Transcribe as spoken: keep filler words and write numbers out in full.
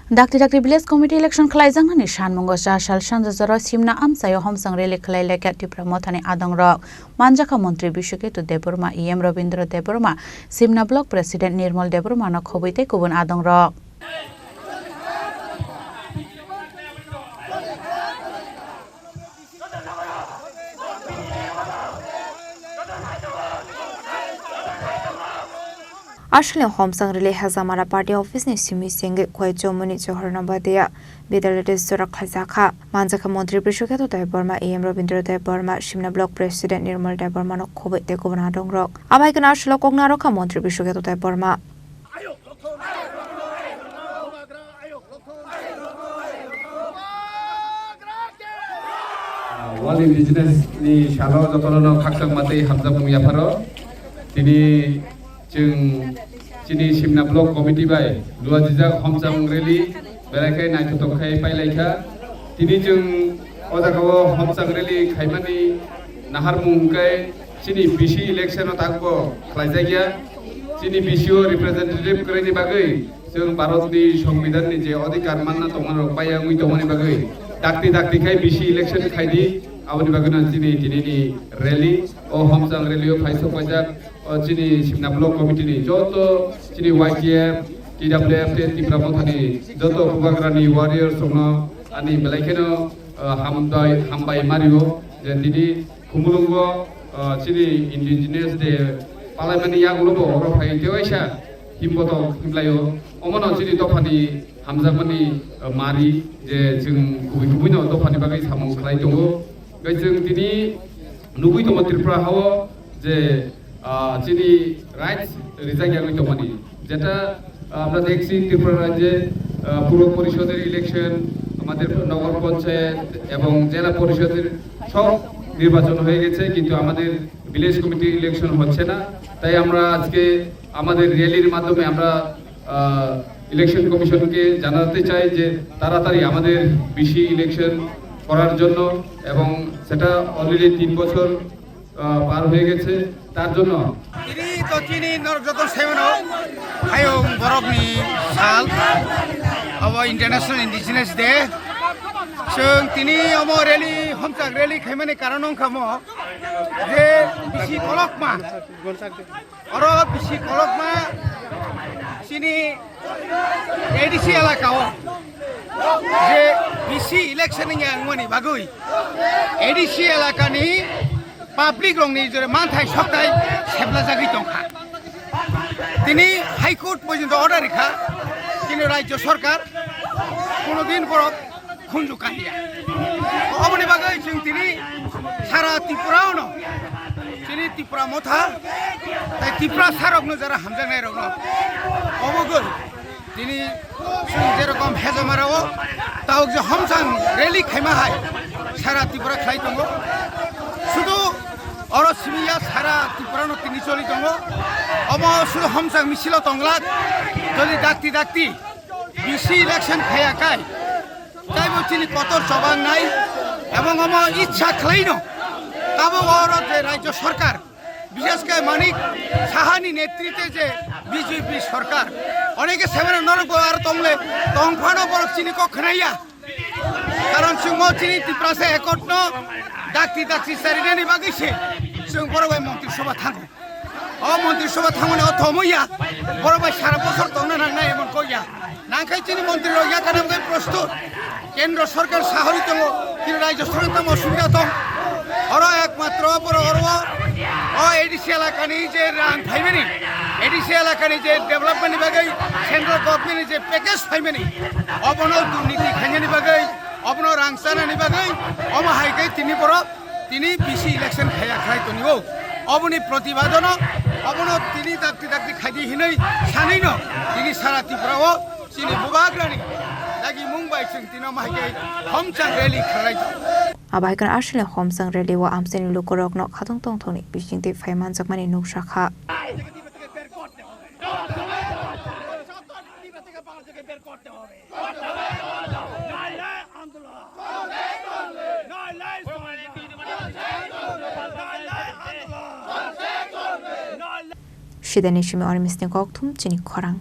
Dakti dakti village committee election khlaijaknani sanmungo chasal sanja jora Simna amchaio homchang rally khlai lekha Tipra Mothani adongrok. Manjakha Montri Biswaketu Debbarma, E M Rabindra Debbarma, Simna Block President Nirmal Debbarmano khobwi tei kubun adongrok. Aswkni homchang rally Hajamara party office ni simi sengwi Khoichomoni Johorno Badia Bidalati jora khlaijakha. Manjakha Montri Biswaketu Debbarma, E M Rabindra Debbarma, Simna Block President Nirmal Debbarmano khobwi tei kubun adongrok. Abai kheno aswkno kok narwkha Montri Biswaketu Debbarma. World Indigenous ni salo jotono khakchangma tei hamjakmung yapharo. Tini chwng chini Simna Block Committee bai luajijak homchang rally belai khe naithothok khe pailaikha. Tini chwng o jagao homchang rally khaimani naharmung hwnkhe chini B C election o takbo khlaijakya. Chini B C o representative kwrwini bagwi chwng Bharatni Songbidanni je adhikar manna tongmarok paiya wngwi tongmani bagwi dakti dakti khai B C election khaidi, aboni bagwino chini tinini rally, o homchang rally o phai sok paijak, o chini Simna Block Committee ni joto chini Y T F, T W F tei Tipra Mothani joto Bubagrani warriors rokno ani belai kheno, o, hambai, hambai mario je tini Khumulwngo, ah, chini Indigenous Day palaimani yagulo bo oro phai tei waisa himbotok himlaio. Omono chini dophani hamjakmani, ah, mari je chwng kubui kubuino dophani bagwi samung khlai tongo. Bai chwng tini nugui tongo Tripura hao je, ah, chini rights rijak yagwi tongmani. যেটা, আহ, আমরা দেখছি ত্রিপুরা রাজ্যে, আহ, পুর পরিষদের ইলেকশন, আমাদের নগর পঞ্চায়েত এবং জেলা পরিষদের সব নির্বাচন হয়ে গেছে, কিন্তু আমাদের ভিলেজ কমিটির ইলেকশন হচ্ছে না। তাই আমরা আজকে আমাদের র‍্যালির মাধ্যমে আমরা, আহ, ইলেকশন কমিশনকে জানাতে চাই যে তাড়াতাড়ি আমাদের বিসি ইলেকশন করার জন্য, এবং সেটা অলরেডি তিন বছর আহ, পার হয়ে গেছে, তার জন্য। Tini to chini norok joto saimano, hayung borokni sal, abo International Indigenous Day. Chwng tini omo rally, homchak rally khaimani karon wngkha mo, je bisi kolokma, oro bisi kolokma chini A D C elaka o je B C election wngya wngmani bagwi A D C elakani public rokni jore manthai sokthai seplajagwi tongkha. Tini High Court porjonto order rikha, kintu Rajya Sarkar kono din borok khunju kaliya. Oboni bagwi chwng tini sara Tripura ono chini Tipra Motha tei Tiprasa rokno jara hamjaknai rokno obo gwi Tini chwng jerokom Hejamara o tabuk je homchang rally khaima hai sara Tripura khlai tongo. Sudu oro simi ya sara Tripura no tini choli tongo. Omo sudu homchang misil o tongla. Jodi dakti dakti B C election khaya kai. Taibo chini kotor chobang nai. Ebong omo ichha khlai no. Tabuk oro je Rajya Sarkar Bishesh khe Manik Sahani netritwe je B J P sorkar, oneke sebeno norok bo aro tongle, tongphano borok chini kok khnaiya. Karon chwngmo chini Tiprasa ekotno dakti dakti charinani bagwi se chwng borok bai Montri Sobha thango. O Montri Sobha thangmani o thomoya, borok bai sara bosor tongna nangnai emon kokya. Nangkhe chini montri rok yakarna bagwi prostut. Kendro sorkar sahori tongo, kintu rajyo sorkar tamo osubida tong. Oro ekmatro borok oro o A D C elakani je rang phaimani, A D C elakani je development ni bagwi central government ni je package phaimani, obono durniti khainani bagwi, obono rang chanani bagwi, omo hai khe tini borok Tini B C election khaya khlai tongo. Oboni protibad no, obono tini dakti dakti khaidi hinwi sanwi no, tini sara Tripura o chini bubagrani dagi mung bai chwng tino mahai khe homchang rally khlai tongo. Abai kan aswleng homchang rally o amchaini lukurokno khatong tongthokni bisingtwi phai manjakmani nuksa kha. Sidani simi ori misni kokthum chini khorang.